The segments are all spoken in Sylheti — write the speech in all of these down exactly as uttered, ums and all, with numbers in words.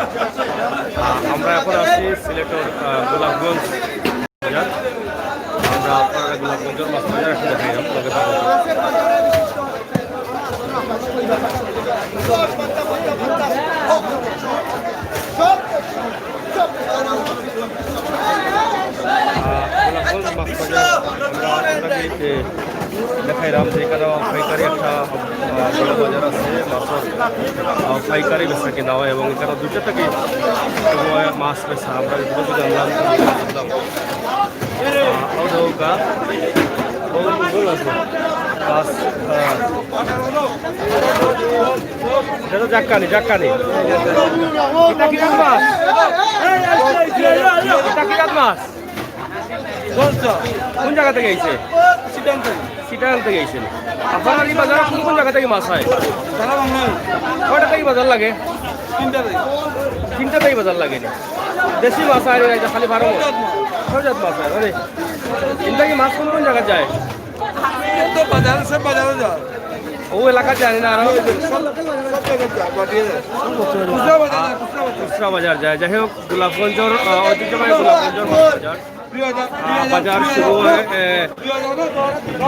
আহ, আমরা এখন আছি সিলেটর, আহ, গোলাপগঞ্জ বাজার। আমরা আপনারা গোলাপগঞ্জর মাছ বাজার একটু দেখাইলাম, লগে থাকুন। আহ, গোলাপগঞ্জ মাছ বাজার, আমরা আপনাদেরকে দেখাইলাম যে এখানে পাইকারি একটা, আহ, বড় বাজার আছে, মাছের, আহ, পাইকারি বেচা কিনা হয় এবং এখানে দুইটা থেকে মাছ বেচা আমরা যতটুকু জানলাম, বুঝলাম। আহ, ওটা ওটা। ও, ও, ও, মাছ, আহ, এটা তো জাক্কানি, জাক্কানি। এটা কি জাত মাছ? এটা কি জাত মাছ? কোন জায়গা থেকে আইছে? সিটাং থেকে আইছে। আপনারা এই বাজারে কোন কোন জায়গা থেকে মাছ হয়? কয়টা থেকে বাজার লাগে? তিনটা থেকে বাজার লাগে নি? দেশি মাছ আর এই যে খালি বারো মাছ? সব জাত মাছ হয়, মানে, তিনটা কি মাছ কোন কোন জায়গা যায়? তো বাজারে, সব বাজারে যায়। ও এলাকা জানি না, আর সব, সব জায়গায় যায়, বাজারে যায়। খুচরা বাজার যায়, খুচরা বাজার। খুচরা বাজার যায়। যাই হোক, গোলাপগঞ্জর, আহ, ঐতিহ্যবাহী গোলাপগঞ্জর মাছ বাজার। আহ, বাজার শুরু হয়, আহ,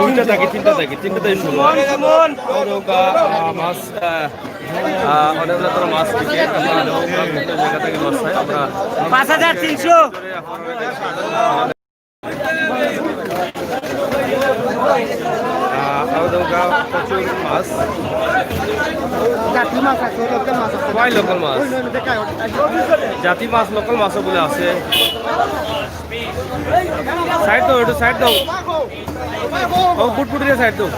দুইটা থেকে, তিনটা থেকে, তিনটা থেকে শুরু হয়। অনেক, আহ, মাছ, আহ, আহ, অনেক রকমের মাছ বিকে। বিভিন্ন জায়গা থেকে মাছ হয়। আমরা পাঁচ হাজার তিনশো। আহ, আমাদের গাঁও প্রচুর মাছ। জাতি মাছ আছে, লোকাল মাছ আছে। সবাই লোকাল মাছ। ওই নদীতে কায় ওঠে। জাতি মাছ, লোকাল মাছও বলে আছে। সাইড দাও, একটু সাইড দাও। ও, ফুটফুটে সাইড দাও।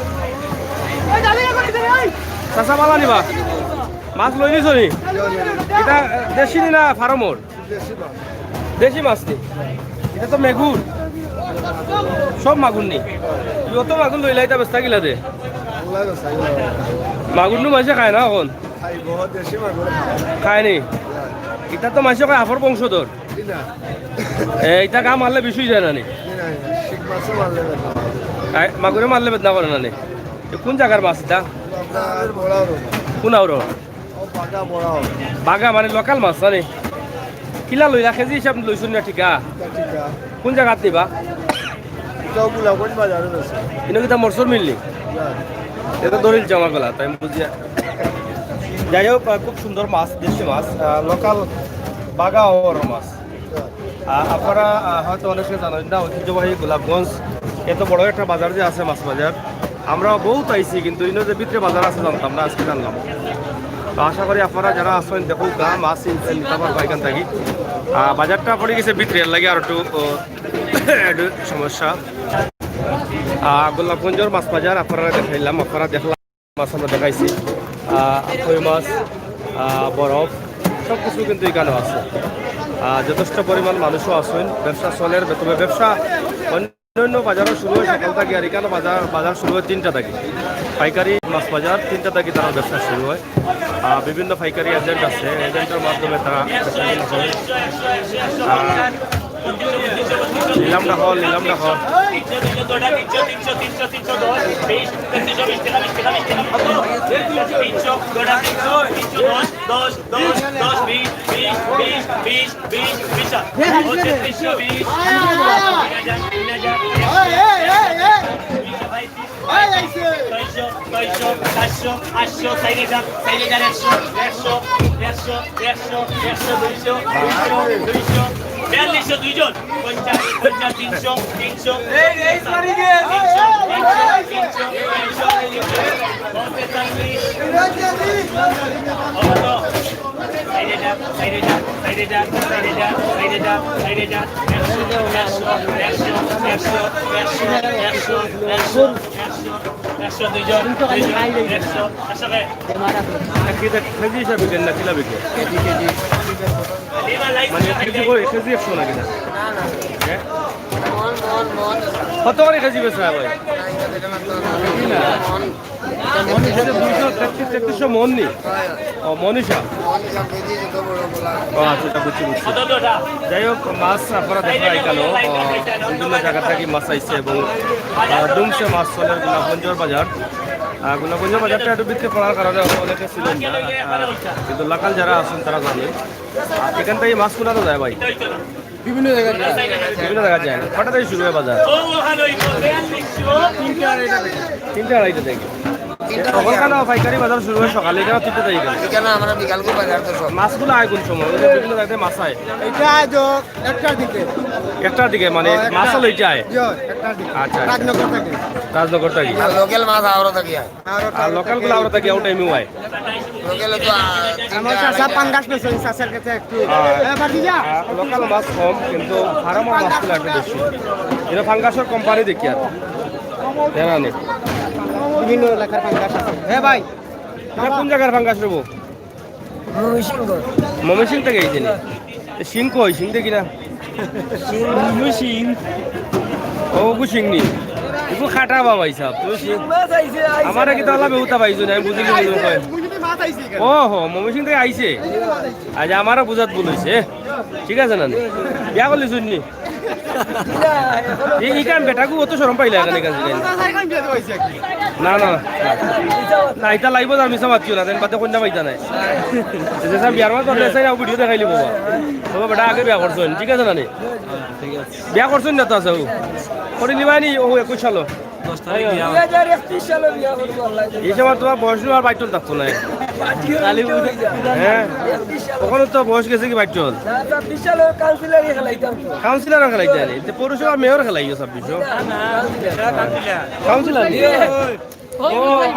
চাচা, বালা নিবা? মাছ লই নিছো নি? এটা দেশি নি না ফার্মর? দেশি মাছ। দেশি মাছ নি? এটা তো মেগুর। সব মাগুর নি? যত মাগুর লইলা, এটা বেচতা কিলা দে? মাগুর নু মাইনষে খায় না এখন? খাইব, দেশি মাগুর খায়। খায় নি? এটা তো মাইনষে কয় আফর বংশধর। এ, ইতা গা মারলে বিষ অই যায় না নি? শিং মাছে মারলে বেদনা করে। আই, মাগুরে মারলে বেদনা করে না নি? এ কোন জাগার মাছ ইতা? আপনার বড় বড়। কোন আওর? ও, বাগা বড় বড়। বাগা মানে লোকাল মাছ না নি? কিলা লইলা, কেজি হিসাব লইছইন না ঠিকা? ঠিকা। কোন জাগাত নিবা? ইটা গোলাপগঞ্জ বাজারো আছে। ইনো কিতা মরসর মিল নি? না। এটা ধরিল জামা গলা, তাই বুঝিয়া। যাই হোক, আহ, খুব সুন্দর মাছ, দেশি মাছ, আহ, লোকাল বাগা আওর মাছ। আহ, আপনারা, আহ, হয়তো অনেকে জানেন না, ঐতিহ্যবাহী গোলাপগঞ্জ এত বড় একটা বাজার যে আছে, মাছ বাজার, আমরা বহুত আইছি, কিন্তু ইনো যে ভিতরে বাজার আছে জানতাম না, আজকে জানলাম। তো আশা করি আপনারা যারা আছেন, দেখো গা মাছ নিতে পারবা এখান থেকে। আহ, বাজারটা পড়ে গেছে ভিতরে, এর লাগি আর একটু, ও, একটু সমস্যা। আহ, গোলাপগঞ্জের মাছ বাজার আপনারা দেখাইলাম, আপনারা দেখলাম। মাছ আমরা দেখাইছি, আহ, কই মাছ, আহ, বরফ, সব কিছু কিন্তু এখানেও আছে। আহ, যথেষ্ট পরিমাণ মানুষও আছেন, ব্যবসা চলের, তবে ব্যবসা অন্য অন্য বাজারও শুরু হয় সকাল থেকে, আর এখানে বাজার, বাজার শুরু হয় তিনটা থেকে। পাইকারি মাছ বাজার তিনটা থেকে তারা ব্যবসা শুরু হয়। আহ, বিভিন্ন পাইকারি এজেন্ট আছে, এজেন্টের মাধ্যমে তারা ব্যবসা শুরু করে। আহ, নিলাম না হল, নিলাম না হল। তিনশো, তিনশো, দশ, বিশ, তিনশো, বিশ, তিনশো, বিশ, তিনশো, দশ, দশ, দশ, বিশ, বিশ, বিশ, বিশ, বিশ, বিশ, বিশ, তিনশো, বিশ, তিন হাজার, তিন হাজার, ছয়শো, ছয়শো, সাতশো, আটশো, চার হাজার, চার হাজার একশো, একশো, একশো, একশো, একশো, দুইশো, দুইশো, দুইশো, বিয়াল্লিশশো, দুইজন। পঞ্চাশ, পঞ্চাশ, তিনশো, তিনশো, তিনশো, তিনশো, তিনশো, তিনশো, পঁয়তাল্লিশ, কত? চার হাজার, চার হাজার, চার হাজার, চার হাজার, চার হাজার, একশো, একশো, একশো, একশো, একশো, একশো, একশো, দুইজন, দুইজন, একশো, একশো কে? কেজি, কেজি হিসাবে বিকেন না, কিলা বিকেন? KG, KG. মানে, কেজি করে, কেজি একশো নাকি না? না, না। হ্যাঁ? মন, মন, মন। কত করে কেজি বেচা হয় ভাই? না, এটা না তো, না। কি না? মন। এটা মন হিসেবে দুইশো, তেত্রিশ, তেত্রিশশো মন নি? হয়, হয়। ও, মন হিসাব। মন হিসাব কেজি যত বড় বলা। ও, আচ্ছা, আচ্ছা, বুঝছি, বুঝছি। যাই হোক, মাছ আপনারা দেখা এখানে, ও, বিভিন্ন জায়গা থেকে মাছ আইছে এবং, আহ, ডুমসে মাছ চলের গোলাপগঞ্জর বাজার। আহ, গোলাপগঞ্জ বাজারটা একটু ভিতরে পড়ার কারণে অনেকে চিনেন না। আহ, কিন্তু লোকাল যারা আছেন তারা জানেন। আর এখান থেকে মাছ কোথাও যায় ভাই? বিভিন্ন জায়গায় যায়। বিভিন্ন জায়গায় যায়। কটা থেকে শুরু হয় বাজার? তিনটা আড়াইটা থেকে। তিনটা আড়াইটা থেকে। সকালকার পাইকারি বাজার শুরু হয় সকালে, এখানে তিনটা থেকে। এখানে আমরা বিকালকে বাজার তো সব। মাছগুলো আয় কোন সময়? ওই যে বিভিন্ন জায়গায় মাছ আয়। এটা আয় তো একটার দিকে। একটার দিকে মানে ও, একটা। মাছ লইতে আয়? জি, একটার দিকে। আচ্ছা। রাজনগর থেকে। রাজনগর থেকে। আর লোকাল মাছ আরো থাকি আয়। আর লোকাল গুলো আরো থাকি, ওটাই মিউ আয়। লোকাল তো, আহ, আমার চাচা পাঙ্গাস বেচে, চাচার কাছে একটু। হ্যাঁ। এ, ভাতিজা। আহ, লোকাল মাছ কম, কিন্তু ফার্মর মাছগুলো একটু বেশি। এটা পাঙ্গাসর কোম্পানি দেখি আর। জানা নেই। বিভিন্ন এলাকার পাঙ্গাস আছে। হ্যাঁ ভাই। এটা কোন জায়গার পাঙ্গাস নেবো? ময়মনসিংহ। ময়মনসিংহ থেকে আইছে নি? এ, সিং কই? সিং দেখি না। সিং। ময়মনসিংহ। ও, ওগু সিং নি? এগু খাটা বাবা হিসাব। তুমি সিং। সিং মাছ আইছে, আইছে আমারে না। কিতা আলা বেহুতা পাইছো না, আমি বুঝিনি বুঝিনি কয়। ময়মনসিংহ থেকে মাছ আইছে এখানে। ও হো, ময়মনসিংহ থেকে আইছে। আইছে। আজ আমারও বুঝাত ভুল হইছে। ঠিক আছে না নি? বিয়া করলি শুননি? এই, এই কাম বেটাগু অত শরম পাইলা এখানে, এখানে, এখানে। না, না, না। না, এটা লাইভো আর মিছা মাতিও না, দেন বাদে কইন্যা পাইতা নাই। যে স্যার বিয়ার মাত ধরলে স্যার ভিডিও দেখাইলি বাবা। বাবা, বেটা আগে বিয়া করছইন, ঠিক আছে না নি? বিয়া করছইন না তো আছে ও। করি নিবাই নি, ও একুশ সালো। দুই হাজার একত্রিশ সালে বিয়া করবো আল্লাহ। এই সময় তোমার বয়স আর বাইটল থাকতো না। খালি বুঝে হ্যাঁ? একত্রিশ সালে। ওখানে তো বয়স গেছে কি বাইটল? না, ছাব্বিশ সালে কাউন্সিলরই খেলাইতাম তো। কাউন্সিলরও খেলাইতে জানি। তো পৌরসভা মেয়র খেলাইও ছাব্বিশ। না, না, এটা কাউন্সিলর। কাউন্সিলর নি? ও,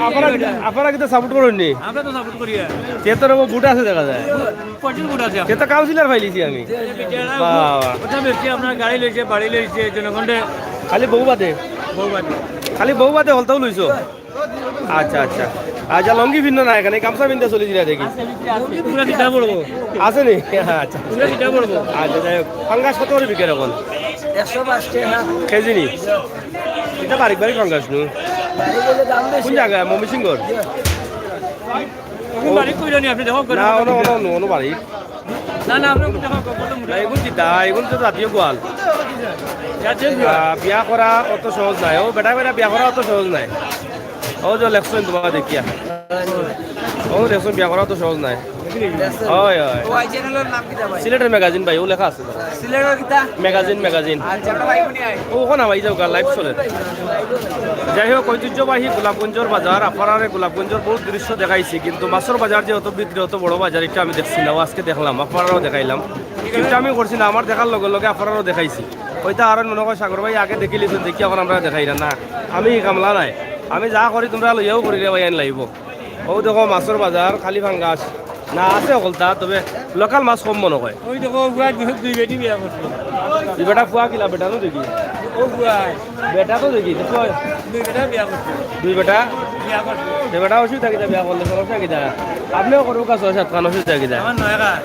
আপনারা, আপনারা কিন্তু সাপোর্ট করেননি? আমরা তো সাপোর্ট করি আর। তে তো রকম ভোট আছে দেখা যায়। প্রচুর ভোট আছে। তে তো কাউন্সিলর পাইলিছি আমি। বাবা। ওটা বেশি আপনার গাড়ি লইছে, বাড়ি লইছে, জনগণে খালি বউ বাদে? বউ বাদে। খালি বউ বাদে হলতাও লইছো? আচ্ছা, আচ্ছা। আচ্ছা, লঙ্গি ভিন্ন না এখানে, গামছা ভিন্ন চলে দিলা দেখি। পুরা দিতে পড়বো। আছে নি? আচ্ছা। পুরা দিতে পড়বো। আচ্ছা, যাই হোক। পাঙ্গাস কত করে বিকের এখন? একশো পাঁচ টাকা। কেজি নি? এটা বারিক বারিক পাঙ্গাস নু? বারিক বলে দাম বেশি। কোন জায়গা? ময়মনসিংহর? জি। আপনি বারিক কইলেন, আপনি দেখো, না, অন্য, অন্য, অন্য, অন্য বারিক। না, না, আমরা ওটা খাওয়া কত না, এগুন কিতা? এগুন তো জাতীয় গোয়াল। জাতীয় গোয়াল। আহ, বিয়া করা অত সহজ নায়। ও বেটা বেটা বিয়া করা অত সহজ নায়। ও যে লেখছেন তোমার দেখিয়া। ও দেখছেন বিয়া করা অত সহজ নায়। হয়, হয়। ও, এই চ্যানেলের নাম কিতা ভাই? সিলেটের ম্যাগাজিন ভাই, ও লেখা আছে তো। সিলেটের কিতা? Magazine, magazine. আচ্ছা, আমরা ভাই উনি আই। ও, ওখানে ভাই যাও, লাইভ চলে। যাই হোক, ঐতিহ্যবাহী গোলাপগঞ্জর বাজার, আপনারারে গোলাপগঞ্জর বহুত দৃশ্য দেখাইছি, কিন্তু মাছর বাজার যে অত ভিতরে, অত বড় বাজার, এটা আমি দেখছি না, ও আজকে দেখলাম, আপনারারও দেখাইলাম। কিন্তু আমি করছি না, আমার দেখার লগে লগে আপনারারও দেখাইছি। ওইটা আর মনে হয় সাগর ভাই আগে দেখিলিছেন, দেখি এখন আমরা দেখাই না। না, আমি এই কামলা নাই, আমি যা করি তোমরা লইয়াও করি রে ভাই, আইন লাইব। ও দেখো মাছর বাজার, খালি পাঙ্গাস। না, আছে হকলতা, তবে লোকাল মাছ কম মনে হয়। ওই দেখো, পুয়া দুই, দুই বেটি বিয়া করছে। দুই বেটা পুয়া কিলা বেটা নো দেখি? ও পুয়া। বেটা তো দেখি, তো কয়? দুই বেটা বিয়া করছে। দুই বেটা? বিয়া করছে। দুই বেটা অসুবিধা কিতা বিয়া করলে, সমস্যা কিতা? আপনিও করুক, আছে সাতখান অসুবিধা কিতা? আমার নয়খান।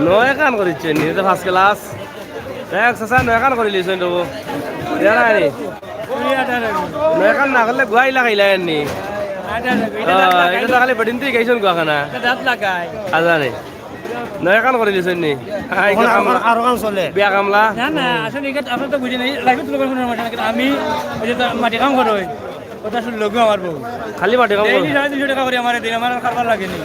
নয়খান করিচ্ছেন, নিজে তো ফার্স্ট ক্লাস। দেখ, চাচা, নয়খান করি লিছেন তো। জানা নি? নয়খান না করলে গুয়াই লাগাইলা এমনি। আহ, এটা তো খালি বেটিন তুই গেছেন গুয়াখানা। দাঁত লাগায়। আজানে। নয়খান করি লিছেন নি? আই, এখন আরো কামলা। আরো কাম চলে। বিয়া কামলা। না, না, আসলে এটা আপনি তো বুঝেন নাই। লাইভে তো লোকের কোনো সমস্যা নাই, কিন্তু আমি ওই যে তো মাটি কাম করো, ওই কথা শুনলো গো আমার বউ। খালি মাটি কাম করো? ডেইলি সাড়ে তিনশো টাকা করে আমার দিন, আমার আর কারবার লাগেনি।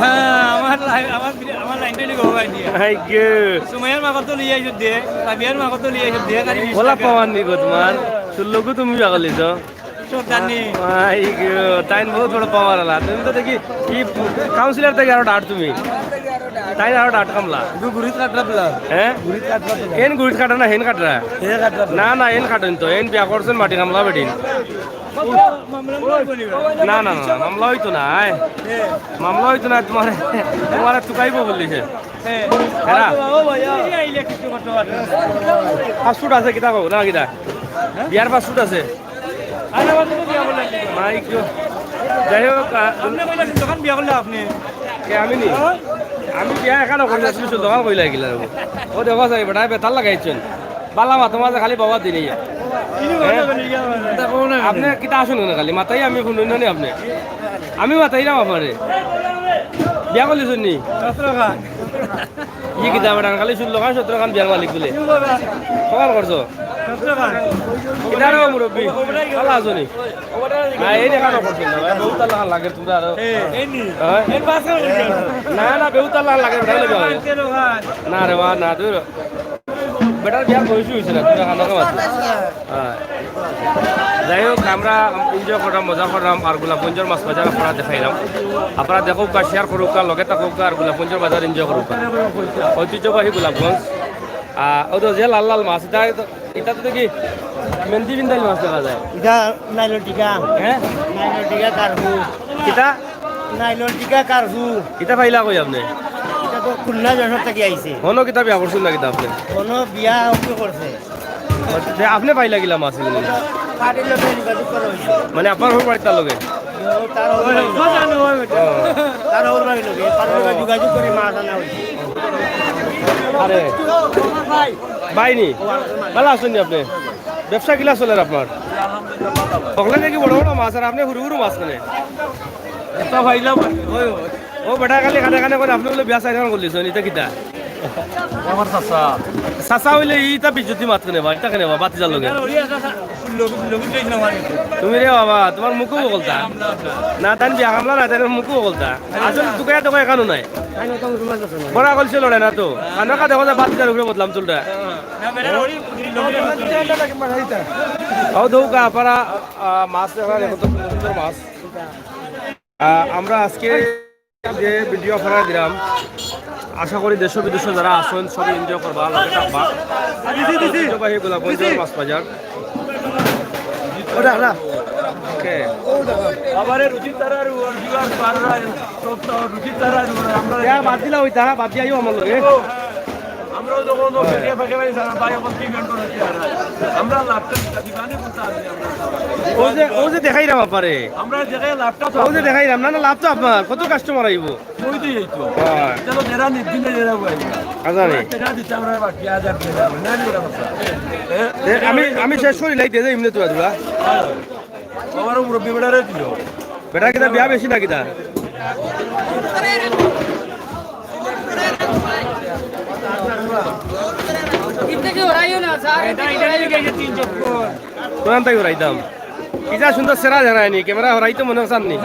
হ্যাঁ, আমার লাইন, আমার বিরা-, আমার লাইন টাইন গো ভাই নিয়ে। I go. সুমাইয়ার মা কত লিয়ে আইছো দে, রাবিয়ার মা কত লিয়ে আইছো দে, খালি বিশ ওলা টাকা। পাওয়ার নি গো তোমার? শুনলো গো তুমি পাগল হইছো? সব জানি। আই গো, তাইন বহুত বড় পাওয়ার আলা। তুমি তো দেখি ই কাউন্সিলর থেকে আরো ডাট তুমি। তাইন আরো ডাট কামলা। কিন্তু গুড়িত কাটরা পেলা। হ্যাঁ? গুড়িত কাটরা পেলা। এন গুড়িত কাটরা না, হেন কাটরা? হে কাটরা পেলা। না, না, এন কাটইন তো। এন বিয়া করছেন মাটি কামলা বেটিন। মামলা করবো নি বা? না, না, না, মামলা হইতো না, আয়। মামলা হইতো না, তোমার, তোমার তুকাইবো বললি সে। হ্যাঁ। হ্যাঁ। ও ভাইয়া। এই আইলে কিছু করতে পারবে না। পাসপোর্ট আছে, কিতা কও? না, কিতা? বিয়ার পাসপোর্ট আছে? আরে, আমার তো বিয়া বলে। মাই গো। যাই হোক, আ, আপনি কইলা দোকান বিয়া করলে আপনি? কে, আমি নি? হ্যাঁ? আমি বিয়া এখানে করি না, তুমি শুধু দোকান কইলা গিলা। ও দেখো, সাহেব, বেটা বেতাল লাগাইছেন। বালা মাতো মাঝে খালি বাবা দিনে ইয়া। কিনি হ্যাঁ? বাবা দিনে ইয়া মানে? আপনি কিতা আসুন না খালি, মাতাই আমি ফোন নি আপনি। আমি মাতাই না বাবারে। বিয়া করলি শুননি? সতেরো খান। ই কিতা বেটা, খালি ষোলো খান, সতেরো খান বিয়ার মালিক বলে। কমান করছো? কিতা রে মুরব্বি? ভালা আছো নি? না, এই দেখানো করছেন না ভাই, বেহুতার লাখান লাগে তোমরা আরো। হ্যাঁ? না, না, বেহুতার লাখান লাগে, বেটা লাগে। না রে বা, না, দূর। বেটার বিয়ার বয়স হয়েছে না, তোমরা খানা খাওয়া। হ্যাঁ। যাই হোক, আমরা এনজয় করলাম, মজা করলাম, আর গোলাপগঞ্জর মাছ বাজার আপনারা দেখাইলাম। আপনারা দেখুক্কা, শেয়ার করুক্কা, লগে থাকুক্কা, আর গোলাপগঞ্জর বাজার এনজয় করুক্কা। ঐতিহ্যবাহী গোলাপগঞ্জ। আহ, ওই তো যে লাল লাল মাছ, এটা তো, এটা তো দেখি মেহেন্দি বিন্দাইল মাছ দেখা যায়। এটা নাইলন টিকা। হ্যাঁ? নাইলন টিকা কার্পু। এটা? নাইলন টিকা কার্পু। এটা পাইলা কই আপনি? এটা তো খুলনা যশোর থেকে আইছে। হনো কিতা বিয়া করছেন না কিতা আপনি? হনো বিয়া ওকে করছে। তে আপনি পাইলা কিলা মাছ এগুলো? কার্ডের লগে যোগাযোগ করা হয়েছে। মানে আপনার হউর বাড়ির তার লগে? ও, তার হউর বাড়ির লগে। ও। তার হউর বাড়ির লগে, তার লগে যোগাযোগ করে মাছ আনা হয়েছে। আরে। ভাই নি? ভালা আছইন নি আপনি? ব্যবসা কিলা চলের আপনার? হকলে দেখি বড় বড় মাছ আর আপনি হুরু হুরু মাছ কেনে? এটা পাইলাম আর কি। ওই, ওই। ও বেটা খালি কানে কানে করে আপনি বলে বিয়া চাইরখান করলিছইন, এটা কিতা? আমার চাচা। চাচা হইলে ইটা বিজ্জতি মাত কেনে বা, ইটা কেনে বা, বাতিজার লগে? তুমি রে বাবা, তোমার মুখও বলতা। না, তান বিয়া কামলা না, তান মুখও বলতা। আসলে তুকাইয়া তো এখানো নাই। বড়া কলসি লড়ে না তো। কানো কা দেখো যে বাতিজার উপরে বদলাম চুলটা। ও দৌকা, পারা, আহ, মাছ দেখা যায়, কত সুন্দর সুন্দর মাছ। আহ, আমরা আজকে যে ভিডিও আপনারা দিলাম, আশা করি দেশ বিদেশে যারা আছেন সবাই এনজয় করবা, লগে থাকবা। ঐতিহ্যবাহী গোলাপগঞ্জের মাছ বাজার। ওটা, ওটা। ওকে। আবার এই রুচির তারা আর ওর কি আর পাররা, সব তো রুচির তারা আর ওর আমরা ইয়া, বাদ দিলা ওইটা, বাদ দিয়ে আইও আমার লগে। আমরা যখন তো ফেটে ফেটে ভাই সারা ভাই এখন কি মেন্টন হচ্ছে আর আমরা লাভটা দিবানে বলতে আমি আমরা ও যে, ও যে দেখাইলাম আপনারে। আমরা জায়গায় লাভটা তো ও যে দেখাইলাম, না, না, লাভ তো আপনার, কত কাস্টমার আইবো? ওই তো, এই তো। হ্যাঁ। চলো, যারা নির্দিনে যারা ভাই। আচ্ছা, রে। টাকা দিতে আমরা বাকি আজ আর দিতে পারবো না, আমি ওরা কথা। হ্যাঁ? এ, আমি, আমি শেষ করি লাই, দিয়ে যাই, এমনি তো, তোরা। আমারও মুরব্বি বেড়ারে দিল। বেটা কিতা বিয়া বেশি না কিতা? এটা, এটা, এটা, তিন চক্কর। কোরআন তাই হরাইতাম। ইজা সুন্দর সেরা জানায়নি, ক্যামেরা হরাইতো মনে হচ্ছান নি?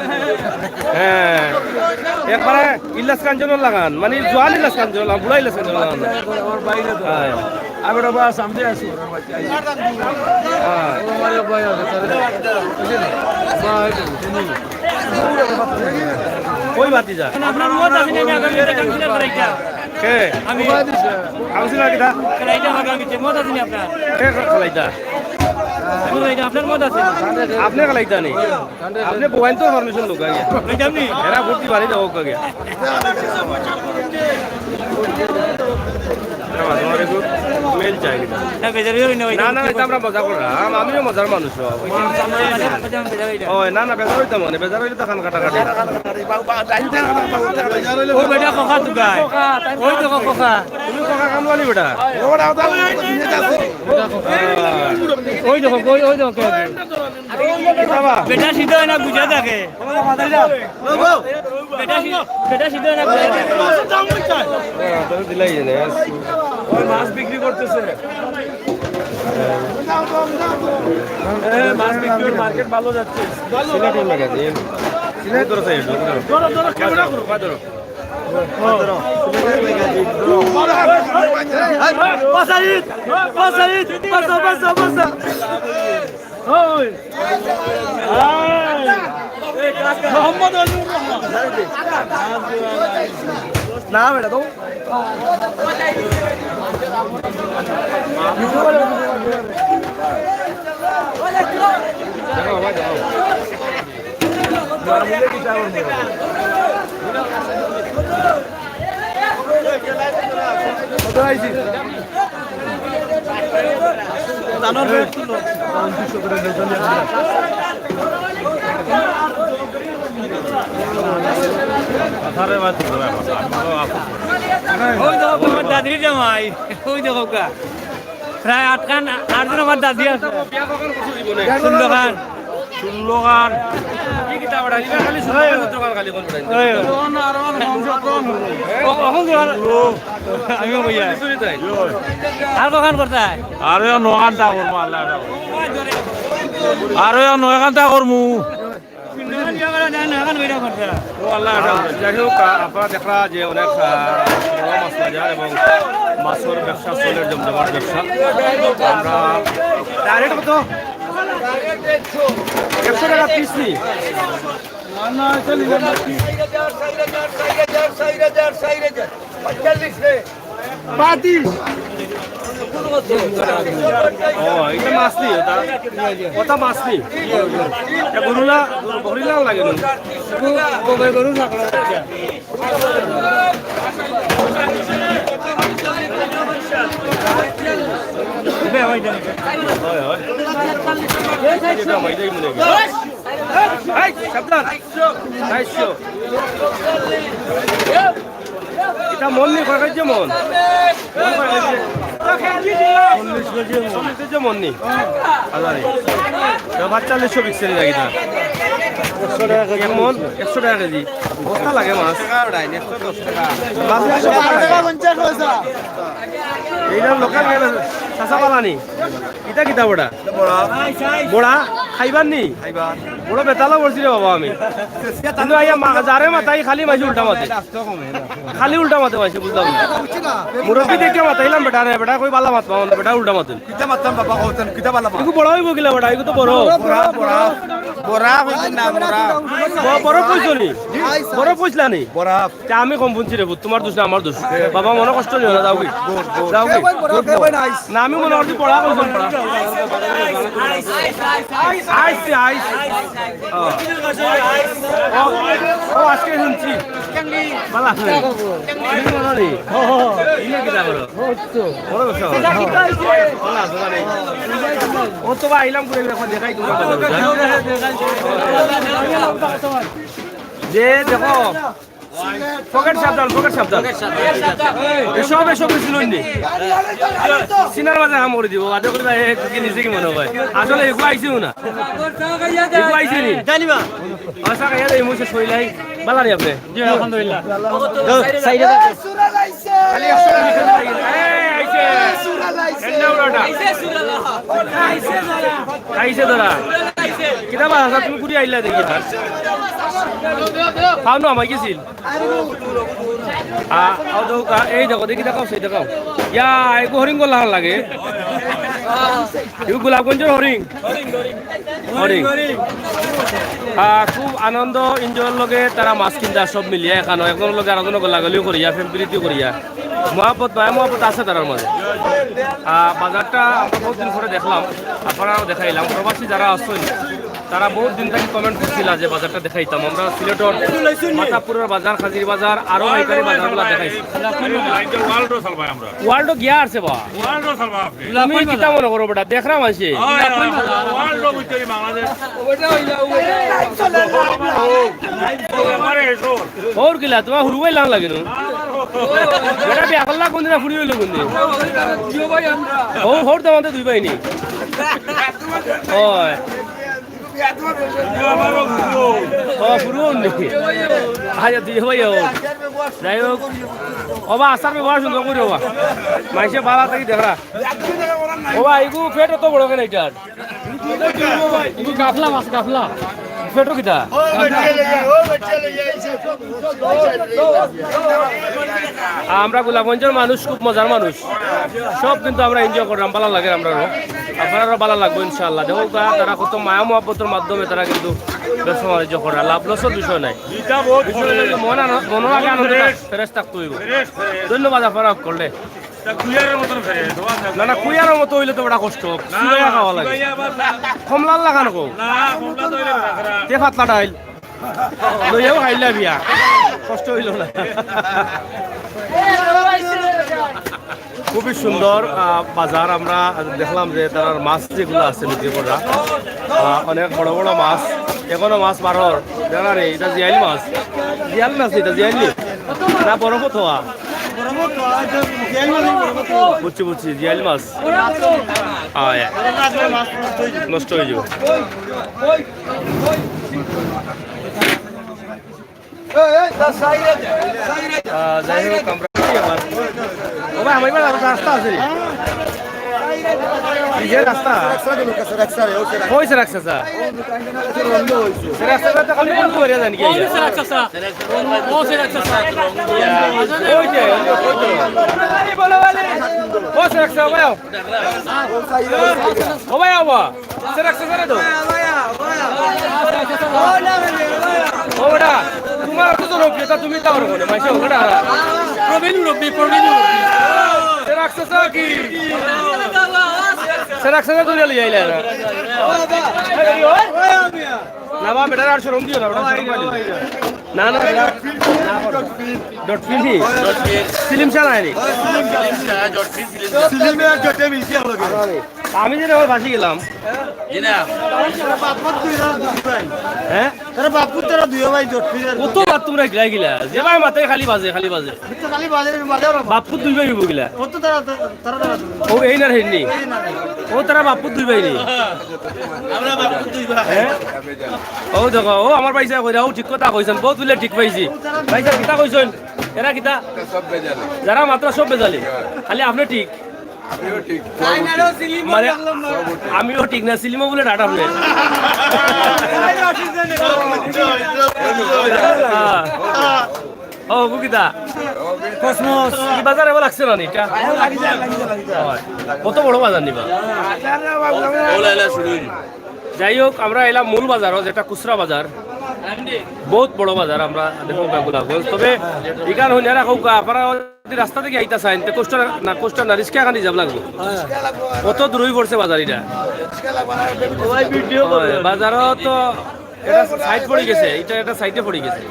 হ্যাঁ, একবারে ইল্লাস কাঞ্চনর লাখান, মানে জোয়ান ইল্লাস কাঞ্চনর লাখান, বুড়া ইল্লাস কাঞ্চনর লাখান। আমার বাইরে তো। হ্যাঁ। আমি বাবা সামনে আছি। হ্যাঁ। আমার ভাই আছে, তাহলে। কই ভাতিজা? আপনার মত আছে না, আমি আপনার কাছে বিচার করাইতাম। কে? আমি। আমি ছিল কিতা? খেলাইতাম আগামীতে, মত আছে না আপনার? কে খেলাইতা? আমি খেলাইতাম, আপনার মত আছে। আপনি খেলাইতা নি? আপনি বয়ান তো পারমিশন লোক আগে। খেলাইতাম নি? এরা ভর্তি বাড়ি যাও আগে। না, বেজার হইও না, ভাই। না, না, এটা আমরা মজা করলাম। আমিও মজার মানুষ। ওই, না, না, বেজার হইতাম মানে, বেজার হইলে তো খান কাটাকাটি। ও বেটা, খোকা তুকাই। ওই তো খোকা। তুমি খোকা কামলালি বেটা। ওই দেখো, ওই, ওই দেখো। বাবা। বেটা সিধা হয় না, বুঝা থাকে। বেটা সি-, বেটা সিধা না। হ্যাঁ, তো দিলাই না। ওই মাছ বিক্রি করতেছে। হ্যাঁ, মাছ বিক্রি করে মার্কেট ভালো যাচ্ছে। সিলেটের ম্যাগাজিন। সিলেট ধরো, সাইড ধরো। ধরো, ধরো, ক্যামেরা করো। ধরো। ধরো। পাঁচ আইট, পাঁচ আইট, পাঁচ, পাঁচ, পাঁচ। ওই। মোহাম্মদ আলী। না, বেটা, তো। কত আইছি? ওই দেখো, তোমার দাদির জামাই। ওই দেখো, গা। প্রায় আটখান, আটজন আমার দাদি আছে। ষোলো খান। ষোলো খান। কি কিতা বেটা? ইবার খালি ষোলো খান, সতেরো খান খালি কোন বেটা? এই। ও, অখন যে আর আমিও কইয়া। শুনি তাই। আর কখান করতায়? আরো নখান তা করমু, আল্লাহ এটা করমু। আরো নখান তা করমু। ও আল্লাহ এটা করমু। যাই হোক, আ, আপনারা দেখরা যে অনেক, আ, বড় মাছ বাজার এবং মাছর ব্যবসা চলের, জমজমাট ব্যবসা। আমরা direct কত? একশো টাকা পিস নি? না, না, চল্লিশ হাজার। পঁয়তাল্লিশ রে। বাতিশ। ও, এটা মাছ নি, ওটা? ওটা মাছ নি? এটা গরুলা, গরিলাও লাগে না? গরু, গরু না করা যাচ্ছে। হয়, হয়। এটা হয়, এটাই মনে হয়। এই, সাবধান। চারশো। এটা মন নি, কয় কেজি মন? মন কয় কেজি? চল্লিশ কেজি মন। চল্লিশ কেজি মন নি? আল্লাহ রে। এটা পাঁচচল্লিশশো বিকছে নি লাগি না? একশো টাকা কেজি। এক মন, একশো টাকা কেজি। বস্তা লাগে মাছ। মাছ একশো টাকা। এইটা লোকাল গেলে চাচা পালানি। এটা কিতা বড়া? বড়া। বড়া খাইবার নি? খাইবার। বড় বেতালা করছি রে বাবা আমি। কিন্তু আইয়া মা-, যারে মাতাই খালি মাইছে উল্টা মাতে। খালি উল্টা মাতে মাইছে, বুঝলাম না। মুরব্বি দেখে মাতাইলাম বেটা রে, বেটা কই বালা মাতবা, বেটা উল্টা মাতে। কিতা মাততাম বাবা, কওতেন, কিতা বালা মাত? ইগু বড় অইবো কিলা বেটা, ইগু তো বড়। বড়া, বড়া। বড়া কইতেন না, বড়া। ব-, বড় কইছো নি? বড় কইছলা নি? বড়া। তে আমি কম বুঝছি রে, তোমার দোষ না আমার দোষ। বাবা, মনে কষ্ট নিও না, যাও কি? যাও কি? না, আমি মনে করছি বড়া কইছো, বড়া। আইস, আইস। ও। ও, ও, আজকে শুনছি। বালা আছে। তুমি মনে নেই? ইয়ে কিতা করো? বড় ব্যবসা করো। বালা আছে, বালা নেই। ও তো বা আইলাম ঘুরে, এখন দেখাই তোমার কথা। যে দেখো, পকেট সাবধান, পকেট সাবধান। এসব, এসব কিছু লইনি। সিনার মাঝে হাম করে দিব, বাদে করে যায়, এ, কি নিজে কি মনে হয়? আসলে এগু আইছেও না। এগু আইছে নি? জানি বা। আচ্ছা, খাইয়া দেই, মুছে শইলাই। বালা নি আপনি? জি, আলহামদুলিল্লাহ। খালি একশো টাকা দিতে লাগে। এই, আইছে। এন্ডা উড়াটা। আইছে ধরা। কিতা বা, আচ্ছা, তুমি কুড়ি আইলা দেখি। খাও না, আমার গেছিল। আ, আও দেও কা, এই দেখো, দেখি দেখাও, সেই দেখাও। ইয়া, এগু হরিং গলা লাগে। এগু গোলাপগঞ্জর হরিং। হরিং। আ, খুব আনন্দ, enjoy-র লগে তারা মাছ কিনতা সব মিলিয়া এখানো। একজনর লগে আরেকজন গলাগলিও করিয়া, প্রেম প্রীতি করিয়া। মহব্বত, মায়া মহব্বত আছে তারার মাঝে। আ, বাজারটা আমরা বহুত দিন পরে দেখলাম, আপনারাও দেখাইলাম। প্রবাসী যারা আছেন, তারা বহুত দিন থাকি comment করছিলা যে বাজারটা দেখাইতাম। আমরা সিলেটর মাতাপুরের বাজার, খাজির বাজার, আরো পাইকারি বাজারগুলা দেখাইছি। World-ও চালবাই আমরা। World-ও গিয়া আছে বা? World-ও চালবা আপনি। তুমি কিতা মনে করো বেটা? দেখরাম আছে। হয়, হয়, হয়, world-ও বুঝতে পারি বাংলাদেশ। আমারে এসো। ওর কিলা, তোমার হুরু ভাই লাং লাগে না? বেটা, বিয়া করলা কোনদিন, ফুড়ি হইলো কোনদিন? ও, হর দামাতে দুই ভাই নি? হয়। ও, ফুরু নি? আচ্ছা, দুই ভাই ও। যাই হোক, ও বা, আচার ব্যবহার সুন্দর করি ও বা। মাইসে বালা থাকি দেখরা। ও বা, এগু পেট অত বড় কেনে এটার? এগু গাফলা মাছ, গাফলা। পেটো কিতা? আমরা গোলাপগঞ্জর মানুষ খুব মজার মানুষ, সব কিন্তু আমরা enjoy করলাম, ভালা লাগে আমরারও, আপনারারও ভালা লাগবো ইনশাআল্লাহ। দেখো তা-, তারা কত মায়া মহব্বতের মাধ্যমে তারা কিন্তু ব্যবসা বাণিজ্য করে, লাভ লসের বিষয় নাই। মন আন-, মনর আগে আনন্দ fresh থাকতে হইব। ধন্যবাদ আপনারা করলে। না, না, কুইয়ারর মতো হইলে তো বড় কষ্ট। চুবাইয়া খাওয়া লাগে। কমলার লাখান কো? তে পাতলা ডাইল। লইয়াও খাইলা বিয়া। কষ্ট হইল না। খুবই সুন্দর, আহ, বাজার। আমরা দেখলাম যে তারার মাছ যেগুলো আছে বিক্রি করা, আহ, অনেক বড় বড় মাছ। এখনো মাছ বারর। জানা নেই, এটা জিয়াইল মাছ। জিয়াইল মাছ, এটা জিয়াইল নি? না, বরফ থোয়া। বুঝছি, বুঝছি, জিয়ালি মাছ। আয়। নষ্ট অই যাইবো। আহ, যাই হোক, আমরা কি আবার? ও ভাই, আমার এবার রাস্তা আছে নি? এই যে রাস্তা। কই সেরাক চাচা? সেরাক চাচা তো খালি বন্ধ করে জানি কি? ওই যে, ওই যে, ওই যে। ও সেরাক চাচা, ভাই আও। ও ভাই আও বা। সেরাক চাচা রে তো। ও বেটা, তোমার তো জনপ্রিয়তা, তুমি তাও রকম, ভাই, সব বেটা। প্রবীণ মুরব্বী, প্রবীণ মুরব্বী। সেরাক চাচা কি? সেরাক চাচা ধরে লই আইলা না। না বা, বেটার আর শরম দিও না, বেটার শরম পাইলি। না, না, বেটা। ডট ফিল্ম নি? সিলিম শাহ নাই নি? সিলিমে আর জটে মিলছে আমার লগে। আমি যে ওর ফাঁসি গেলাম। জি না। হ্যাঁ? তারা বাপু তারা দুই ভাই জট ফিরে। ও তো বাপ তোমরা গিলা গিলা। যে ভাই মাথায় খালি বাজে, খালি বাজে। তো খালি বাজে, বাজে ওরা। বাপু দুই ভাই হইব গিলা। ও তো তারা, তারা, তারা, তারা। ও এই না হেননি। ও তারা বাপু দুই ভাই নি। আমরা বাপু দুই ভাই। হ্যাঁ? ও দেখো, ও আমার ভাইসাব কইরা, ও ঠিক কথা কইছইন, বহুত বুলে ঠিক পাইছি। ভাইসাব কিতা কইছইন? এরা কিতা? যারা মাতরা সব বেজালি। খালি আপনে ঠিক। আমিও ঠিক। মানে, আমিও ঠিক না, সিলিমও বুলে ডাটা আপনে। হ্যাঁ। ও, বুকিতা। কসমস। কি বাজার এবার লাগছে না নি এটা? কত বড় বাজার নিবা? ওলা, ওলা শুরু হইল। যাই হোক, আমরা এলাম মূল বাজারও, যেটা খুচরা বাজার, বহুত বড় বাজার। আমরা দেখো গোলাপগঞ্জ, তবে এখান হইলে রাখো, আপনারা যদি রাস্তা থেকে আইতা চাইন, তো কষ্ট না, কষ্ট না, রিক্সা এখান হিসাব লাগবে। অত দূরই পড়ছে বাজার এটা। ওই বাজারও তো এটা সাইড পড়ি গেছে, এটা একটা সাইডে পড়ি গেছে।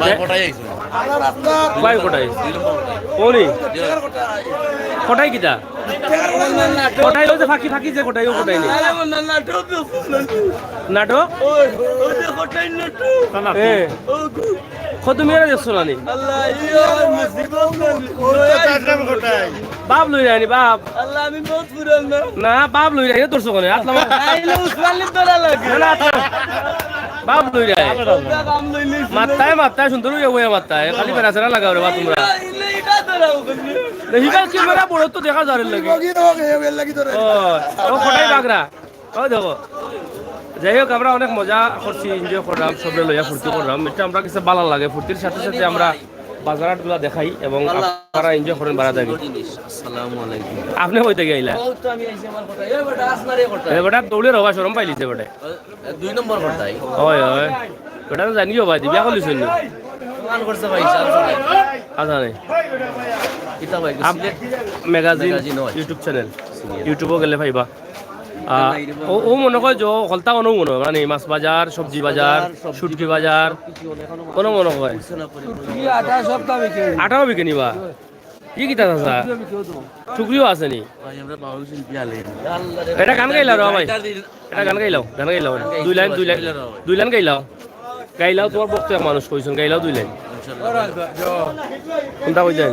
ভাই, কোটাই আইছে। ভাই, কোটাই? ওনি? কোটাই কিতা? কোটাই ওই যে ফাঁকি, ফাঁকি যে কোটাই, ও কোটাই নি? নাটো? এ। কত মেয়েরা দেখছো না নি? বাপ লই যায়নি, বাপ। আল্লাহ, আমি বহুত পুরান না। না, বাপ লই যায়, এ তোর সঙ্গে, আতলা মার। আইলে উসমানলির ধরা লাগে। না, না, আতলা। বাপ লই যায়। বাপ লই লইছে। মাত্তায়, মাত্তায়, সুন্দর হইয়া বইয়া মাত্তায়। খালি বেড়া সেরা লাগাও রে বা তোমরা। আইলে এটা ধরা ওখানে। দেখি বা ক্যামেরা বড় তো দেখা যার লাগি। বগি তো হবে, এর লাগি ধরে। ও, ও কোটাই বাগরা। ও দেখো। যাই হোক, আমরা অনেক মজা করছি, এনজয় করলাম, সবরে লইয়া ফুর্তি করলাম। এটা আমরা কিছু ভালা লাগে, ফুর্তির সাথে সাথে আমরা বাজার হাটগুলা দেখাই এবং আপনারা এনজয় করেন, বাড়া থাকি। আসসালামু আলাইকুম। আপনে কই থাকি আইলা? ও তো আমি আইছি আমার কথা। এ বেটা, আস না রে কথা। এ বেটা, দৌড়ে রবা শরম পাইলিছে বেটা। এ, দুই নম্বর কথা। হয়, হয়। বেটা তো জানিও ভাই, দিবি এখন লিছুন নি। প্রমাণ করছে ভাই, সাহেব। আচ্ছা, নাই। কিতা ভাই, আপ-, সিলেট ম্যাগাজিন, ম্যাগাজিন হয়। YouTube channel. সিলেট। YouTube-ও গেলে পাইবা। আহ, ও, ও মনে কয় যে হকলতা কোনো মনে হয়, মানে মাছ বাজার, সবজি বাজার, সবজি শুটকি বাজার, সবকিছু অনেক কোনো মনে হয়। আটা সপ্তাহ বিকে। আটাও বিকে নিবা? ই কিতা চাচা? টুকরিও আছে নি? ভাই, আমরা পাওয়া গেছি বিয়ালে। এটা গান গাইলা রে ভাই? এটা গান গাইলাও, গান গাইলাও। দুই লাইন, দুই লাইন, দুই লাইন গাইলাও। গাইলাও, তোমার বক্তা মানুষ কইছইন, গাইলাও দুই লাইন। কোনটা কই যায়?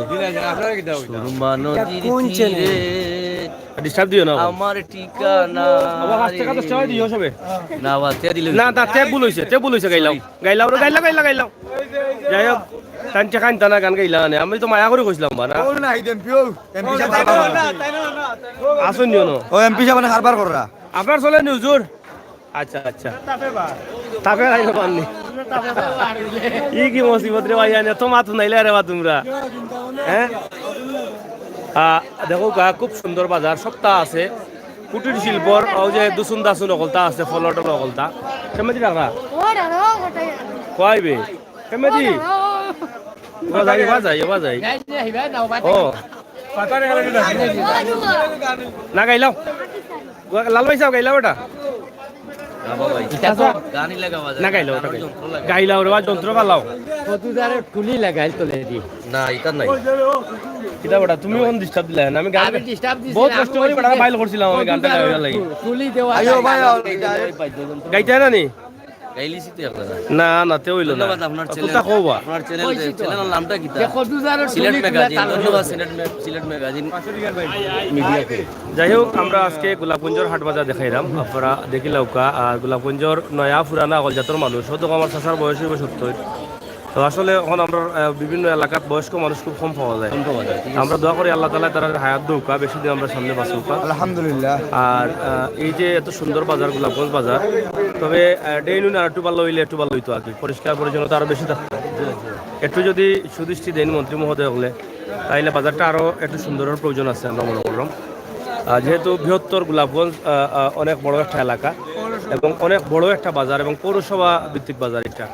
সুরমা নদীর কোন চ্যানেল? তীরে ডিস্টার্ব দিও না। আমার ঠিকানা আবার পাঁচ টাকা, দশ টাকা দিও সবে। না, বাদ দিয়া দিলে না, তা তে ভুল হইছে, তে ভুল হইছে, গাইলাও। গাইলাও রে, গাইলাও, গাইলাও, গাইলাও। যাই হোক, তান টেকা আনতা না, গান গাইলা আনে। আমি তো মায়া করে কইছিলাম বা না। ও না, এই এমপি ও, এমপি সাহেব হারবার কররা। আসুন নিও না। ও এমপি সাহেব মানে হারবার কররা। আপনার চলে নি হুজুর? আচ্ছা, আচ্ছা। তাপে আইলো পাননি। ই কি মুসিবত রে ভাই, আনে তো মাত নাইলে রে বা তোমরা। হ্যাঁ? আহ, দেখো গা, খুব সুন্দর বাজার, সবতা আছে। কুটির শিল্পর, ওই যে দুসুন দাসুন অকলতা আছে, ফলটল অকলতা। কেমনে রাখা? কইবে? কেমনে? বাজাই, বাজাই, বাজাই। ও। না গাইলাও। লাল ভাই সাহেব, গাইলাও এটা। না বাবা, এটা তো গানই লাগা বাজায়। না গাইলাও, ওটা গাইলাও। গাইলাও রে বা, যন্ত্র বালাও। কত দারে টুলি লাগাইল তোলে দি। না, এটা নাই। কিতা বেটা, তুমি কোন ডিস্টার্ব দিলা? আমি গান আমি ডিস্টার্ব দিছি, বহুত আমি কষ্ট করি ওই বেটা যে বাইল করছিলাম আমি গানটা গাইবার লাগি। টুলি দেওয়া আইও যায় ভাই, না। আও। গাইতে না নি? না, না, তে অইলো না। ধন্যবাদ আপনার চ্যানেল। কোনটা কওবা? আপনার চ্যানেল, চ্যানেলের নামটা কিতা? সিলেট ম্যাগাজিন। ধন্যবাদ সিলেট ম্যা-, সিলেট ম্যাগাজিন মিডিয়াকে। যাই হোক, আমরা আজকে গোলাপগঞ্জর হাট বাজার দেখাইলাম। আপনারা দেখিলাউক্কা, আর গোলাপগঞ্জর নয়া পুরানা অকল জাতর মানুষ। হয়তো আমার চাচার বয়স অইবো সত্তর। তো আসলে অখন আমরা, আহ, বিভিন্ন এলাকাত বয়স্ক মানুষ খুব কম পাওয়া যায়। কম পাওয়া যায়, ঠিক আছে। আমরা দোয়া করি আল্লাহ তাআলা তারার হায়াত দেউক্কা, বেশি দিন আমরা সামনে বাঁচুক্কা। আলহামদুলিল্লাহ। আর, আহ, এই যে এত সুন্দর বাজার, গোলাপগঞ্জ বাজার, তবে, আহ, ডেইনুন আর একটু ভালো অইলে একটু ভালো অইতো আর কি, পরিষ্কার পরিচ্ছন্নতা আরো বেশি থাকতো। একটু যদি সুদৃষ্টি দেন মন্ত্রী মহোদয় অকলে, তাইলে বাজারটা আরো একটু সুন্দরের প্রয়োজন আছে আমরা মনে করলাম। আহ, যেহেতু বৃহত্তর গোলাপগঞ্জ, আহ, আহ, অনেক বড় একটা এলাকা এবং অনেক বড় একটা বাজার এবং পৌরসভা ভিত্তিক বাজার এটা।